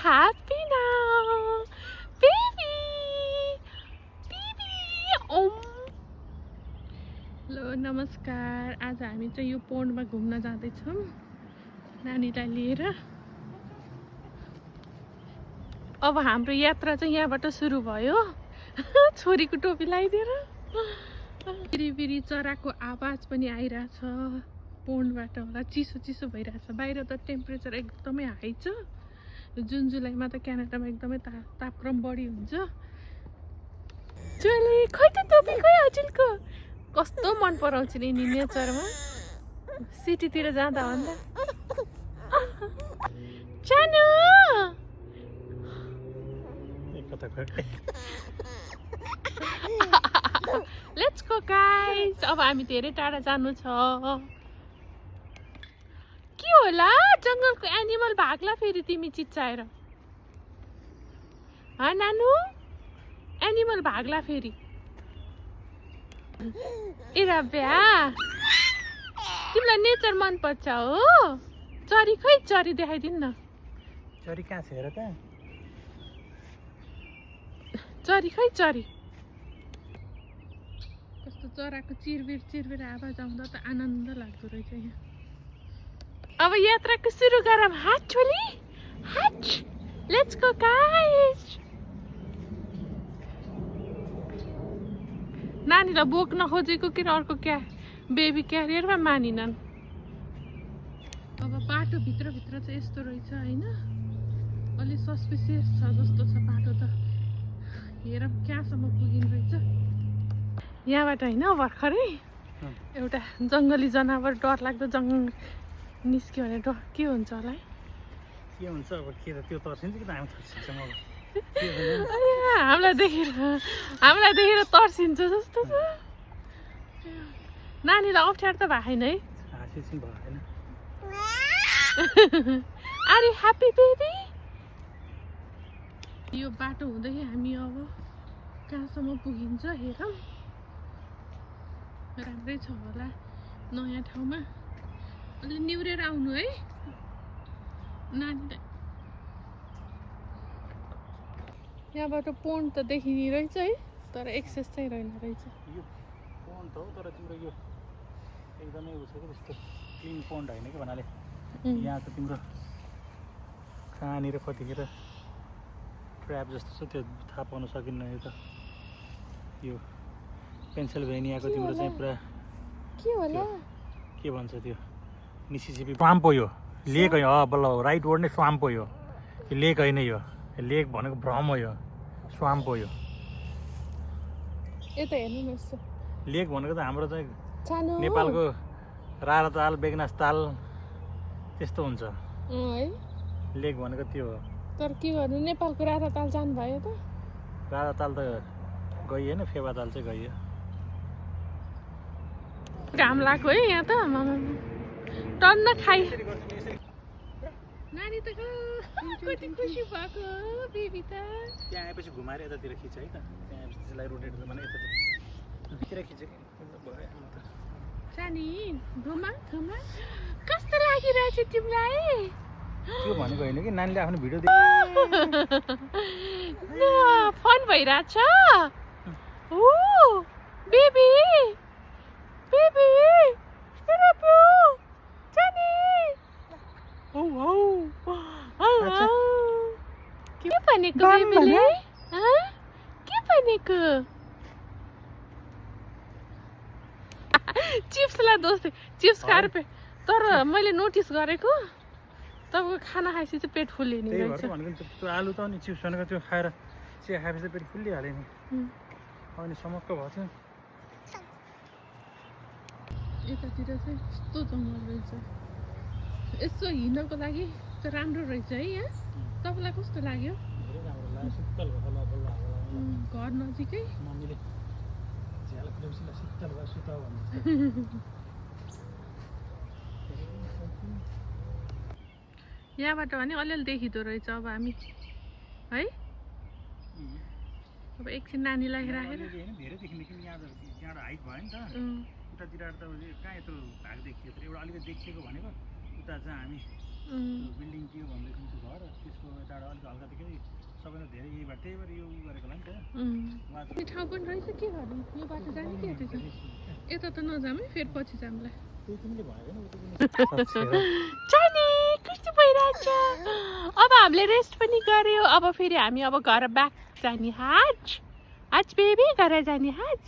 happy now. Baby. Hello नमस्कार। आज हामी चाहिँ यो पोन्डमा घुम्न जाँदैछौँ नानीलाई लिएर। अब हाम्रो यात्रा चाहिँ यहाँबाट सुरु भयो। छोरीको टोपी लगाइदिएर फेरि चराको आवाज पनि आइरहेछ पोन्डबाट होला। चिसो चिसो भइरहेछ। बाहिर त टेम्परेचर एकदमै हाई छ। जुन जुलाईमा त क्यानाडामा एकदमै तापक्रम बढी हुन्छ। चले खै त टोपी खै हजुरको कस्तो मन पराउँछ नि नेचरमा सिटीतिर जाँदा भन्दा। जानु लेट्स गो गाइस। अब हामी धेरै टाढा जानु छ। के होला जङ्गलको एनिमल भाग्ला फेरि तिमी चिच्चाएर। हा नानु एनिमल भाग्ला फेरि। ए रब्या तिमीलाई नेचर मन पर्छ हो। चरी खै चरी देखाइदिनु न। चरी कहाँ छ हेर त। चरी खै चरी। कस्तो चराको चिरबिर आवाज आउँदा त आनन्द लाग्दो रहेछ यहाँ। अब यात्राको सुरु गरौँ। हात छोली हात। Let's go guys. नानीलाई बोक्न खोजेको कि अर्को क्या बेबी क्यारियरमा मानिनन्। अब बाटो भित्र चाहिँ यस्तो रहेछ होइन। अलि सस्पिसियस छ जस्तो छ बाटो त। हेर कहाँसम्म पुगिनु रहेछ यहाँबाट होइन। भर्खरै एउटा जङ्गली जनावर डर लाग्दो निस्क्यो भने डर के हुन्छ होला है। के हुन्छ अब के त त्यो तर्सिन्छ कि त हामी तर्सिन्छ मलाई। हामीलाई देखेर तर्सिन्छ जस्तो छ। नानीलाई अप्ठ्यारो त भएन है। Are you happy baby. यो बाटो हुँदै हामी अब कहाँसम्म पुगिन्छ हेरौँ। राम्रै छ होला नयाँ ठाउँमा। अलि निहुरेर आउनु है नानीलाई। यहाँबाट पोन्ड त देखिने रहेछ है तर एक्सेस चाहिँ रहेन रहेछ। यो पोन्ड त हो तर तिम्रो यो एकदमै उ छ कि त्यस्तो क्लिन पोन्ड होइन कि भन्नाले यहाँ त तिम्रो कहाँनिर कतिखेर ट्र्याप जस्तो छ त्यो थाहा पाउन सकिन्न। यो त यो पेन्सिल्भेनियाको तिम्रो चाहिँ पुरा के होला के भन्छ त्यो मिसिसिपी स्वाम्प हो यो। लेक हो यो। बल्ल राइट वर्ड नै स्वाम्प हो यो। लेक होइन यो। लेक भनेको भ्रम हो यो। स्वाम्प हो यो। यता हेर्नु न यसो। लेक भनेको त हाम्रो चाहिँ सानो नेपालको रारा ताल बेगनास ताल त्यस्तो हुन्छ है। लेक भनेको त्यो हो। तर के गर्नु नेपालको रारा ताल जानु भयो त। रारा ताल त गइयो होइन फेवा ताल चाहिँ गइयो। घाम लाग्यो है यहाँ त। टन्न खाइ नानी त कति खुसी भएको बेबी त। त्यहाँ आएपछि घुमाएर यतातिर खिच है त। त्यहाँ आएपछि त्यसलाई रोटेट भने यतातिर खिचेको सानी घुमा कस्तो लागिरहेछ तिमीलाई। त्यो भनेको होइन कि नानीले आफ्नो भिडियो फन भइरहेछ। ओ बेबी बेबी के भनेको बेबीले के भनेको। चिप्सलाई दोस्ती चिप्स खाएर तर मैले नोटिस गरेको तपाईँको खाना खाएपछि चाहिँ पेट फुल्लिने रहेछ। त्यो आलु त अनि चिप्स भनेको त्यो खाएर चिया खाएपछि पेट फुल्लिहाल्यो नि। अनि समक्क भएको थियो। यतातिर चाहिँ यस्तो जङ्गल रहेछ। यसो हिँड्नको लागि चाहिँ राम्रो रहेछ है यहाँ। तपाईँलाई कस्तो लाग्यो। घर नजिकै यहाँबाट भने अलिअलि देखिँदो रहेछ। अब हामी है अब एकछिन नानीलाई राखेर धेरै देखिने कि यहाँबाट हाइट भयो नि त। उतातिर त कहाँ यत्रो भाग देखियो तर एउटा अलिकति देखिएको भनेको उता चाहिँ हामी बिल्डिङ के भन्दै थियो घर त्यसको यताबाट अलिक हल्का त के सबैले धेरै यही बाटो त्यही भएर यो गरेको होला नि त उहाँ यो ठाउँ पनि रहेछ के गर्नु यो बाटो जाने के यता यता त नजामै फेरि पछि जाउँला त्यही तिमीले भनेको नि उता जाने कस्तो भइरहेछ अब हामीले रेस्ट पनि गर्यो अब फेरि हामी अब घर ब्याक जाने हाज बेबी घर जाने हाज